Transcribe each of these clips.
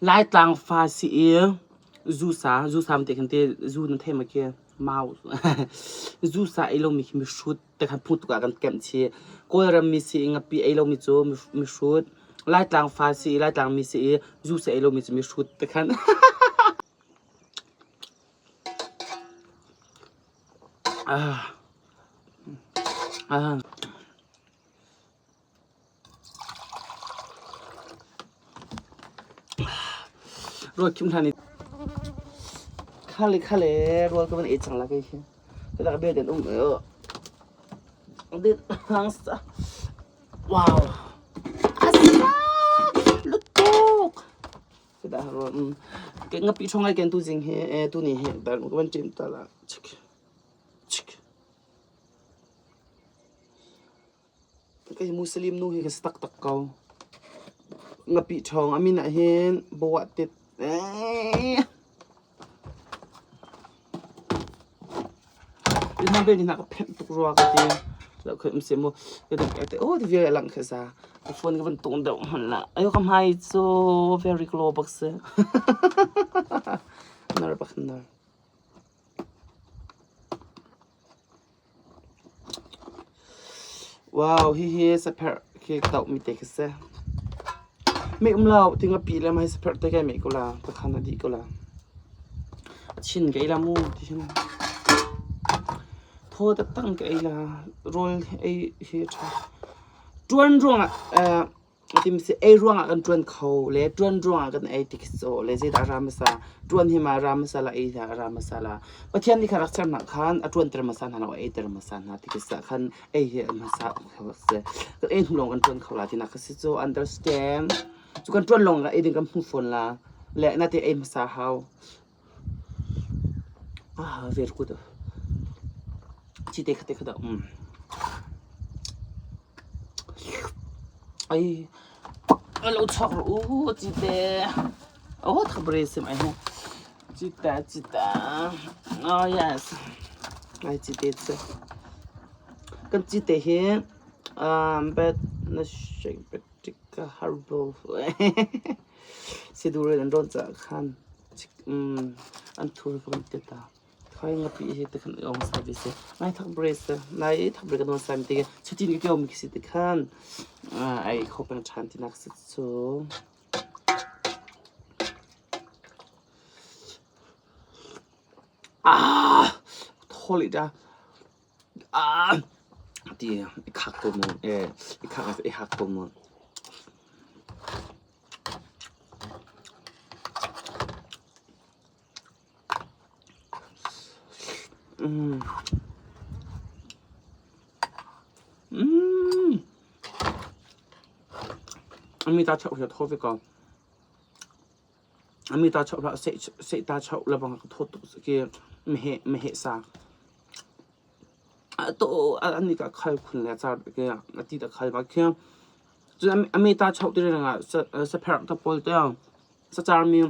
Laitlang fa si i zusa, zusa te khan te zu na thei ma khi mau zusa ei lomi khi mihrut te khan phung tuk ah kan kemh chih. Kawlram mi si i ngapi ei lomi cu mihrut. Laitlang fa si i Laitlang mi si i zusa ei lomi cu mihrut te khan. Ah. Ah. Rawl khim hlan i khale khale rawl ka van ei cang la kei hi. Ka dak bel den um Dit hang sa. Wow. Asa lutuk. Ka dah rawl. Ke ngapi thong ai ken tu jing he e tu ni he bar ka van tim ta la. Chik. Chik. Kei Muslim nu hi ka si taktak ko. Ngapih ṭhawng a min ah hin bawah tit. Hna bel ni hna ka phenh tuk rua ka ti. Lo khoi um se mu. Ka dang ka te oh ti vial lang kha sa. Ka phone ka van tung deuh hman la. Ayo ka hmai cu very glow bak si. Nar bak nar. Wow, hihi sapherh khi tohmi te khi si. Meh um lo, ti ngapi le mah hi sapherh te kai meh ko la, takhan a dih ko la. A chin ka ei la mu ti hin. Thaw taktak in ka ei la, rawl ei hi a ṭha. Ṭuan ruangah uh, Timsi ei ruangah kan ṭuan kho le ṭuan ruangah kan ei ti khi cu le zeidah a ra hmasa ṭuan hi ma a ra hmasa la ei dah a ra hmasa la Pathian nih khan rak ser hna khan a ṭuanter hmasa hna lo a eiter hmasa hna ti khi si ah khan ei hi a hmasa si kan ei hnu lawng kan ṭuan kho la tinak kha si cu understand cu kan ṭuan lawng ei ding kan hmu fawn la le nate ei hmasa hau Ah, very good. Cite kha te kha dah. Um. Ai, alo chok ru u cite. Oh, thabre sim ai hu. Cite cite. Oh yes. Ai cite che. Kan cite hi um bet na shake bet tikka herbal. Sidur in an rawn caah khan an thur ka van ti ta. Thai ngapi hi te khan ong sai ve si. Nai thak bre se. Nai thak bre ka nawn sai ti chutin ka kyo mi khi si te khan ai kho peng than ti nak si cu. Ah, tholi da. Ah, ti i khak ko mu. Eh, i khak i hak ko mu. Mi ta chauh hi a thaw ve ko. Mi ta chauh hlah seh ta chauh le bang ka thawt tuk khi meheh meheh sa. A to an nih ka khal khun le car ke a ti ta khal ba khi. Cun a me ta chauh ti reng ah sapherh ta pawl te sacar mi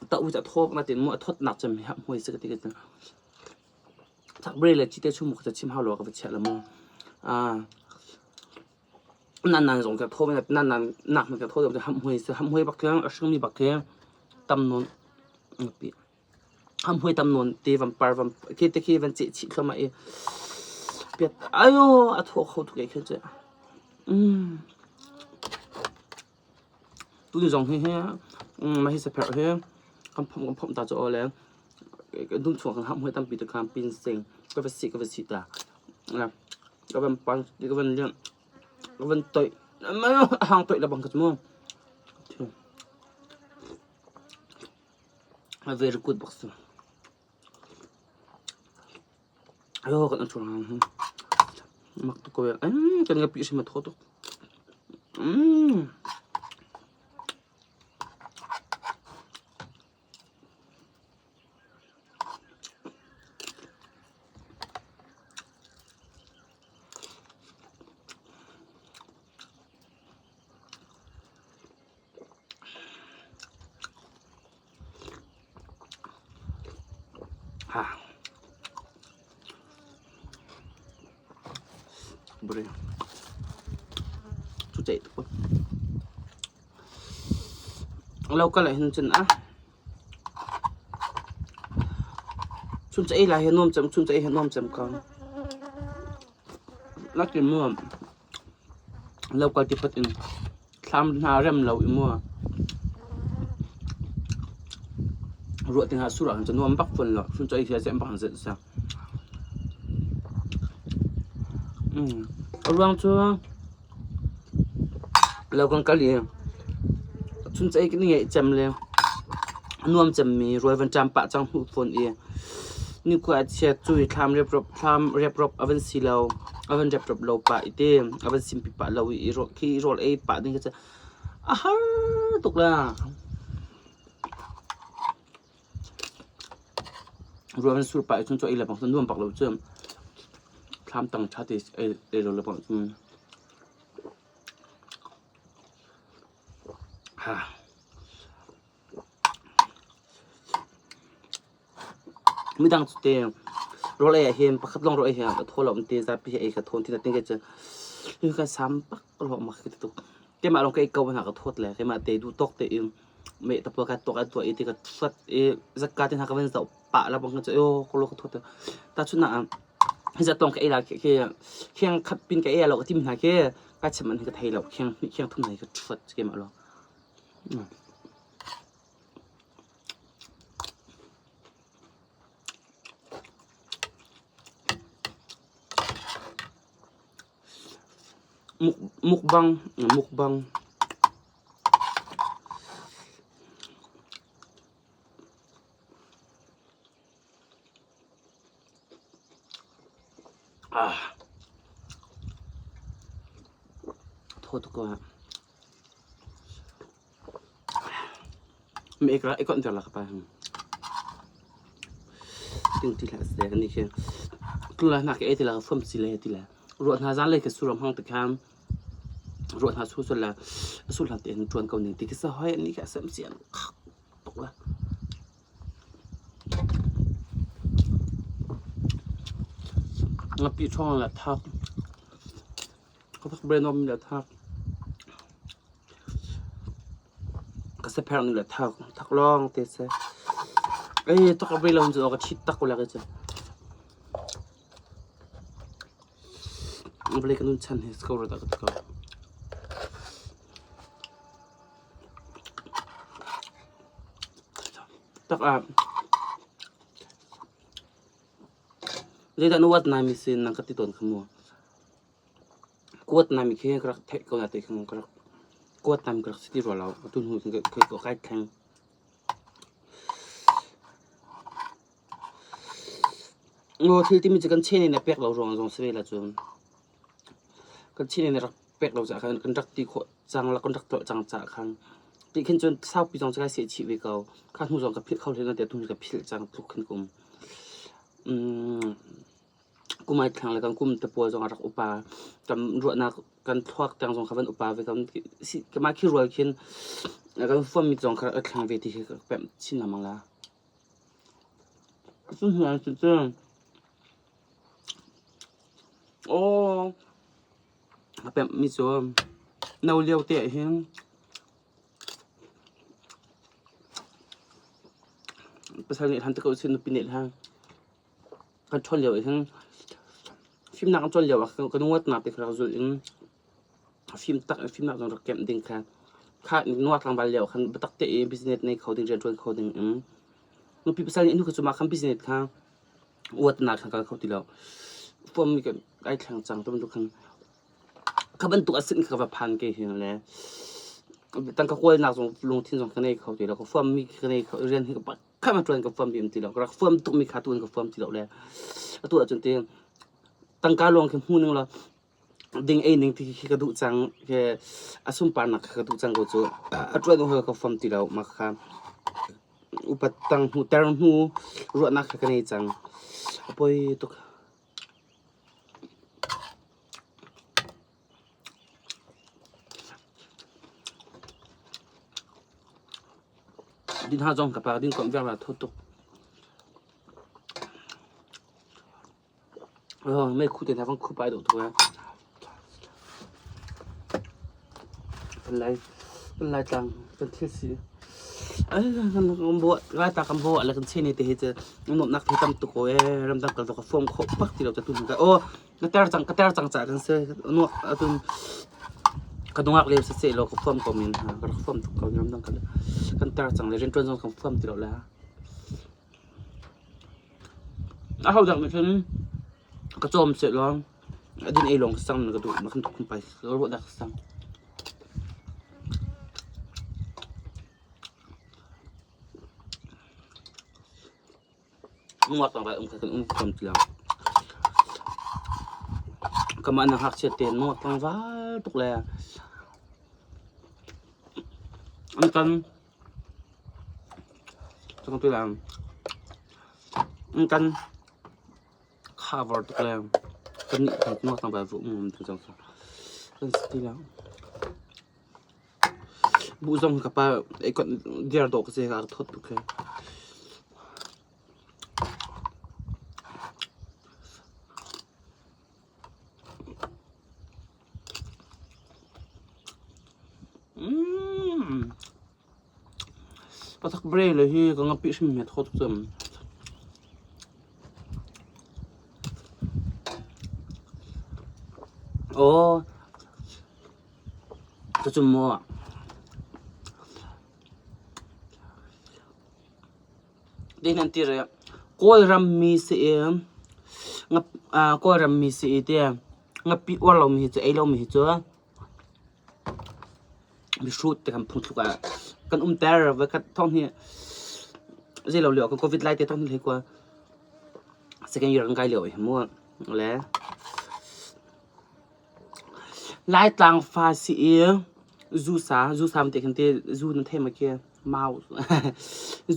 ta u ta thawk na tin mu a thawt nak cem hi hmuai se ka ti ka ti. Thakbre le cite chung mu ka chim hau lo ka va chiah la mu. Nan nan zong ka thaw nan nan nak ka thaw ham hmuai se ham hmuai bak khi a hringmi bak khi tam nawn pi. Hamhmui tam nawn te van par van khi te khi van ceh chih thluahmah i piat ayo a thaw kho tuk eh khin cu. Mm. Tuni zong hi hi mah hi sapherh hi kan phomh kan phomh ta cu aw le dum chung kan hamhmui tampi te khan pin sing ka va sih ka va sih ta. Ka van pan ka van lian ka van toih hang toih le bang ka cu mu. A very good bak si. Ayo kan an hang hi. Mak tuk ko em kan ngapi hrim a thaw tuk. Mm. Cu ceih tuk. Lo kal ah hin cun a chuncha ei lai hi nuam cem chuncha ei hi nuam cem ko. Nakin mu lo kal ti pat in thlam hna rem lo i mu ruah ting ah sur ah cun nuam bak fawn lo chuncha ei hi a cem bak an zet sa. A ruang cu Lo kan kal i chuncaei kan i ngeih cem le a nuam cemmi rawl van ṭam pah cang hmuh fawn i nikhua a chiat cu i thlam reprop a van si lo a van reprop lo pah i ti a van simpi pah lo i khi rawl ei pah ding khi cu a har tuk la. Ruah van sur pah i cun cu ei le bang cu nuam bak lo cu. Thlam tang ṭha te ei lo le bang cun. Midang cu te rawl ei ah hin pakhat lawng rawl ei hi a thaw lo an ti zapi hi ei ka thawn ti na tin kei cu hi ka sam bak ruah mak ka ti tuk. Keimah lawng ka ei ko hna ka thawt le keimah te duh tawk tein meh ta ka tuak an tuah i ti ka thuat i zakka te hna ka van zoh pah la bang cu aw ka lo ka thawt. Tahchunhnak ah hi zat tawng ka ei la khi khiang khat pin ka ei lo ka tim hna khi ka chim an hi ka thei lo khiang hnih khiang thum hna ka thuat keimah lawng. Mukbang mukbang. Ah. Thaw tuk ko ah. Mi ekra ekon ter la ka pa. Ting ti hlah seh ani khi. Tula hna ka ei ti la ka fom si le ti la. Ruah hna zan lei ka suram hang te khan ruah hna su sul la sul hlan tein ṭuan ko ning ti khi sa hoi ani khi a sem sian khak tuk la. Ngapi ṭhawng la thak. Ka brenom la thak. Ka sapherh nih le thak thak lawng te si. Ei tuk a lo cu ka ṭhit tak ko la ka cu. Vawlei ka nun chan hi ko rat ka ko. Tak ah zeidah na uat nai mi sin nang ka ti tawn kha mu. Kuat nami khi ka rak theih ko na ti khan ka rak kuat nami ka rak si ti rua lo. Atu hnu cun ka kai thleng. Ngaw thil timi cu kan chen in a pek lo ruang zong si ve la cun. Kan chen in a rak pek lo caah khan kan rak ti khawh cang la kan rak tuah cang caah khan ti khin cun saupi zong cu kai seh chih ve ko. Kha hnu zong ka philh kho hlei lo tiah tu hi ka philh cang tluk khin ka um. Kum ai thlang le kan kum te pawl zong a rak upa. Kan ruahnak kan thluak tiang zong kha van upa ve kan mah khi rual khin kan huammi zong kha a thlang ve ti khi ka pemh chin lengmang la. Cun hna cu aw a pemhmi cu no lio te ah hin pasal nih hlan te ko usih nupi nih hlan Kan ṭhawn lio ah hin fimnak kan cawn lio ah kan nguatnak te kha rak zulh in fim tak in fimnak zong rak kemh ding kha kha nuak tlangval lio ah khan biatak tein business nei kho ding rianṭuan kho ding in nupi pasal nih hnu kha cu mah khan business kha uatnak kha kal kho ti lo. Huammi kan ai thleng cang ti bantuk khan kha bantuk a sin kha ka va phan ke hi le tangka kawlnak zong lungthin zong ka nei kho ti lo. Ka huammi ka nei kho rian hi ka kha ma ṭuan ka fuam bim ti lo. Ka rak fuam tukmi kha tuan ka fuam ti lo le atu ahcun ti tangka lawng khi hmu ning law ding ei ning ti khi ka duh cang khi a sunparnak kha ka duh cang ko cu a ṭuan u ka fuam ti lo mah kha upat tang hnu ter hnu ruahnak kha ka nei cang a poi tuk. Din hna zong ka pa din komh viar la tho tuk. Oh, mei khu te hna vang khu pai dawh tuk eh. Lai. Kan Laitlang kan thil si. Laitlang kan bawh le kan chene te hi cu nuamhnak hi tam tuk ko ee. Ramdang kal zong ka fuam khawh bak ti lo ca tu ka aw ka ter cang ka ter cang caah kan si. Nuak atun ka nungak lio siseh law ka fuam ko men ha. Ka rak fuam tuk ko ramdang kal kan ter cang le rianṭuan zong kan fuam ti lo le. Aho dah nih cun ka cawm seh law a din ei lawng ka sang na ka duh na kan tuk pai ka ruah dah ka sang. Nungak tlangval um kha kan um huam ti lo. Kamah na ngakchia tein nungak tlangval tuk le an kan an kan cover tuk le kan nih kan nungak tlangval vu um tu cang kan si ti lo. Buh zong ka pa dir dawh ka si ka thawt tuk hi. Mm. Pathak bre le hi ka ngapi hrim me thawt tuk cun. Aw. Cucu maw Ti nan ti re Kawlram mi si i Kawlram mi si i ti ngapi uar lomi hi cu ei lomi hi cu mihrut ti kan phungthluk ah kan umter. Voikhat thawng hi zei lo lio ah kan covid lai te thawng hi hlei kua second year kan kai lio hi mu le Laitlang fa si i zusa, zusa ti khan ti zu na thei ma khi mau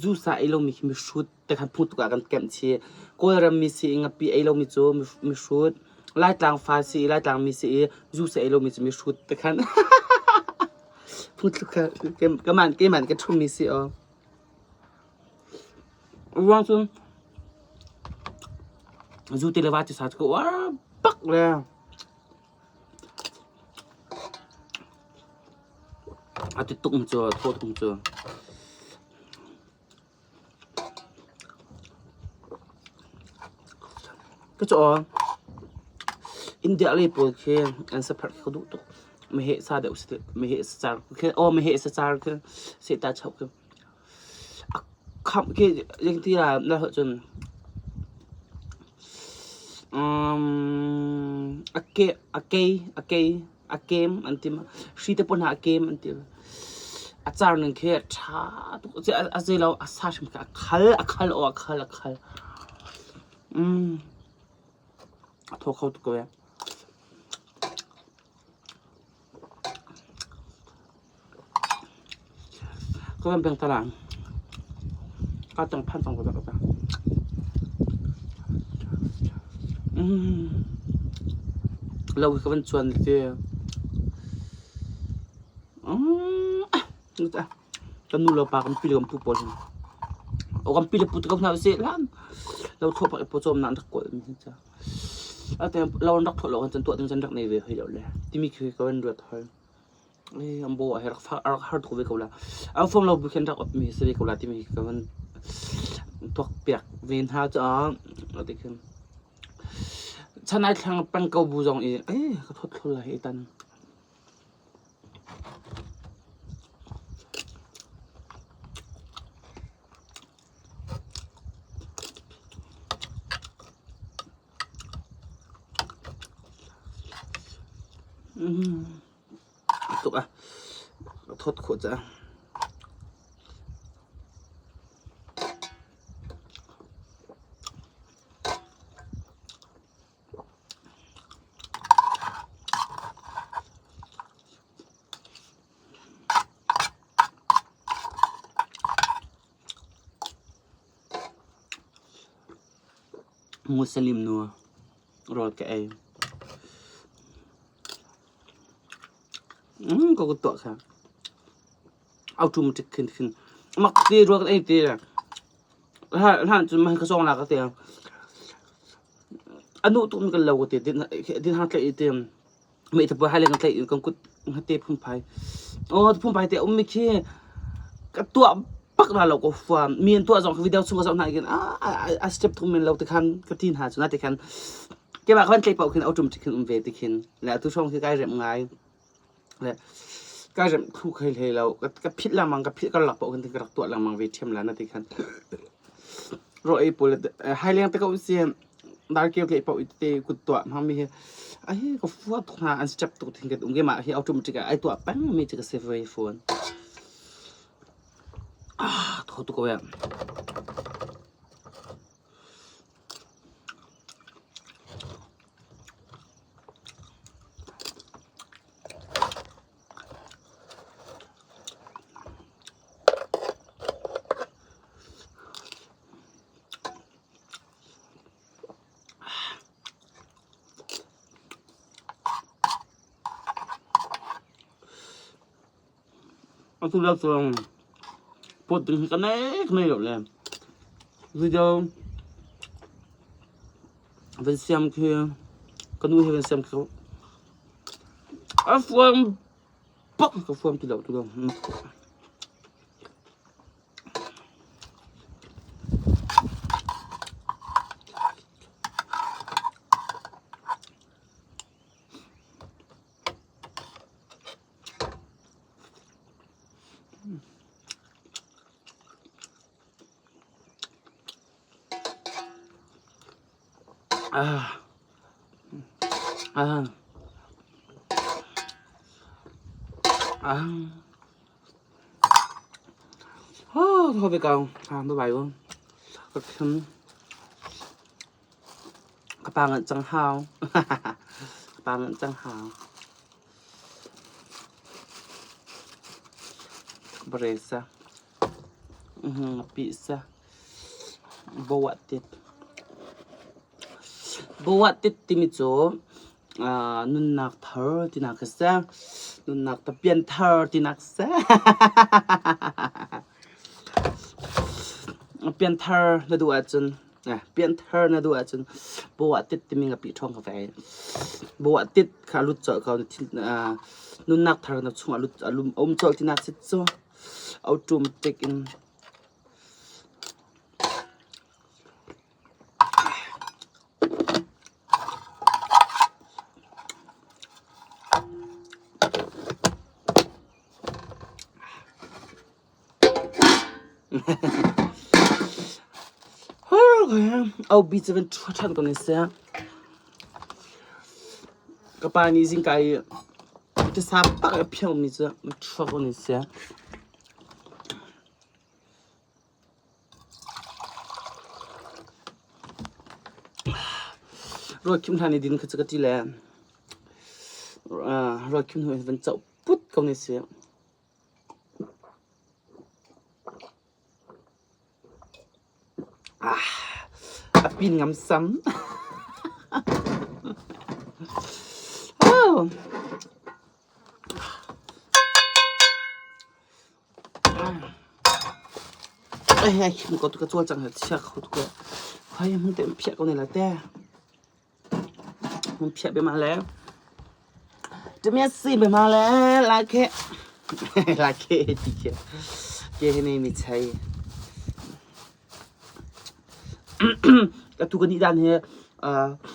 zusa ei lomi khi mihrut te khan phung tuk ah kan kemh chih. Kawlram mi si i ngapi ei lomi cu mihrut, Laitlang fa si i Laitlang mi si i zusa ei lomi cu mihrut te khan phung tluk kha keimah nih ka ṭhummi si aw. Ruang cun zu ti le va ti sa cu ka uar bak le a ti tuk mi cu a thaw tuk mi cu. Ka caw India lei pawl khi an sapherh khi ka duh tuk. Meheh sa deuh si meheh sacar khi aw meheh sacar khi sehta chauh khi. A khamh khi zeiti ah na holh cun a ke a kei a kei a kem an ti ma hri te pawl hna a kem an ti. A car ning khi a ṭha tuk. A zei lo a sa hrim khi a khal a khal aw a khal a khal. A thaw kho tuk ko ee. Ka van peng talang. Ka tang phan cang ko ka ta. Lo ka van chuan te. Kan nu le pa kan pi le kan pu pawl hin. O kan pi le pu te ko hna usih lan. Lo thlawh pak i pawcawmnak an rak kawl mi hi ca. Lo an rak thawh lo ahcun tuah ding cu an rak nei ve hoi lo le timi khi ka van ruat hoi. An baw ah a rak har tuk ve ko la. An fom lo bu khin rak ot mi si ve ko la timi ka van tuak piak ve hna caah ti khin. Chan ai thlang peng ko bu zong i eh ka thawt thlol la hi tan. Tuk ah a thawt khawh caah. Muslim nu rawl ka ei. Ka kut tuah kha. Automatic khin khin. Mak ti rual kan ei ti. Hlan cun mah ka sawng la ka ti. Anu tuk mi kan lo ka ti. Din hang tlaih i ti. Mei thapu hai le kan tlaih i kan kut hngate phunphai. Aw phungphai te a ummi khi ka tuah bak la lo ko fuam. Mi an tuah zong video chung ka zoh hna khin a step thum men lo ti khan ka ti hna cu na ti khan keimah ka van tlei paoh khin automatic khin um ve ti khin le atu hrawng khi kai remh ngai. Le kai remh thlu kho hlei lo. Ka phit lengmang ka phit karlak paoh khin ka rak tuah lengmang ve ṭhiam la na ti khan. Raw ei pawl haileng te ko si darkeu tlei paoh te kut tuah hmangmi hi ai ka fua tuk hna an step tuk thin kan um keimah hi automatic ah ai tuah peng mi cu ka si ve fawn. Ah thaw tuk ko ya. Atu lio cu pawt ding hi ka nei ka nei lo le video van siam khi ka nu he van siam khi a fuam bak ka fuam ti lo tu lo. Ah. Ah. Ah. Oh, thôi về cầu. À, bye bye luôn. Ka pa nganh cang hau. Ka pa nganh cang hau. Baresa. Pisa. Bawah tit. Bawah tit timi cu nunnak thar tinak a si. Nunnak tapian thar tinak a si. Pianthar na duh ahcun pianthar na duh ahcun bawah tit timi ngapih ṭhawng kha va ei. Bawah tit kha a lut colh ko. Nunnak thar na chungah a lut a um colh tinak si cu. Automatic in. Aupi cu van ṭhu ṭhan ko ne seh. Ka pa nih zingka i tisa pak a phiangmi cu ṭhua ko ne seh. Rawl khim hlan i din kha cu ka ti le rawl khim hnu in van coh put ko ne seh. A pin ngamsam. Oh. Ai khim ko tu ka cual cang chia kho tu ko. Khoi hmun te phiah ko ne la te. Hmun phiah be ma le. Tumia si be ma le la khe. La khe ti khe. Ke he nei mi chai. Atu kan ih dan hi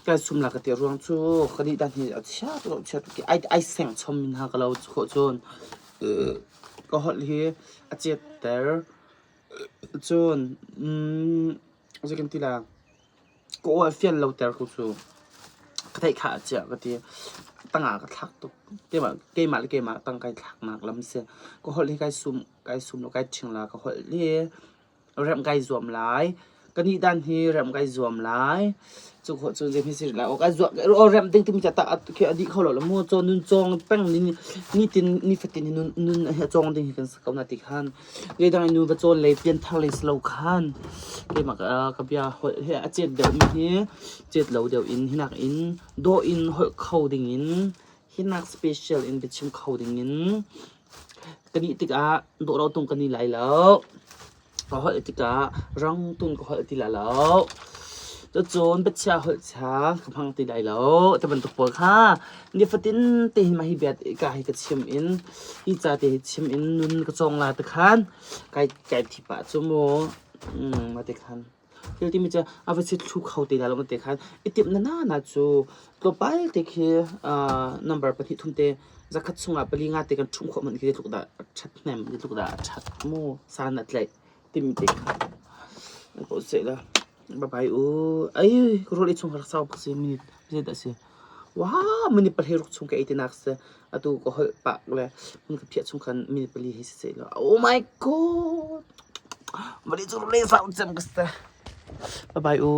kai sum la ka ti ruang cu kan ih dan hi a chia tuk chia tuk ai ai seng chom min ha ka lo khawh cun ka holh hi a cet ter cun zei kan ti la ka aw a fian lo ter ko cu ka theih kha a chia ka ti tangah ka thlak tuk keimah keimah le keimah tang kai thlaknak lam si ka holh hi kai sum kai sum lo kai ṭhing la ka holh hi remh kai zuam lai. Ka nih dan hi remh kai zuam lai. Cu khawh cun zei si lai. Kai zuam o remh ding timi ta khi a dih kho lo mu caw nun cawng peng ni nitin nifatin hi nun nun hi cawng ding hi kan si ko na ti khan zeidang in nu va cawn lei pian thar lei si lo khan keimah ka bia holh hi a chet deuh mi hi chet lo deuh in hinak in dawh in holh kho ding in hinak special in biachim kho ding in Ka nih tikah dawh lo tung ka ni lai lo. Ka holh tikah rang tung ka holh ti lai lo. Cucun biachia holh cha ka hmang ti lai lo ti bantuk pawl kha nifatin te hi mah hi bia ka hi ka chim in hi ca te hi chim in nun ka cawng la ti khan kai kai thi pah cu mu mah ti khan thil timi cu a va si thlu kho ti lai lo ti khan i timh na na cu tlawmpal te khi number pahnih thum te zakhat chungah pali nga te kan ṭhumh khawh hmanh khi zeitluk dah a ṭhathnem zeitluk dah a ṭhat mu san a tlaih timi te kha ko seh la bye bye u ai rawl ei chung rak sau bak si minute zeidah si wah minute pahnih ruk chung ka ei tinak si atu ka holh pah le mun ka phiah chung khan minute pali hei si seh la oh my god vali cu rawl ei sau cem ka si bye bye u.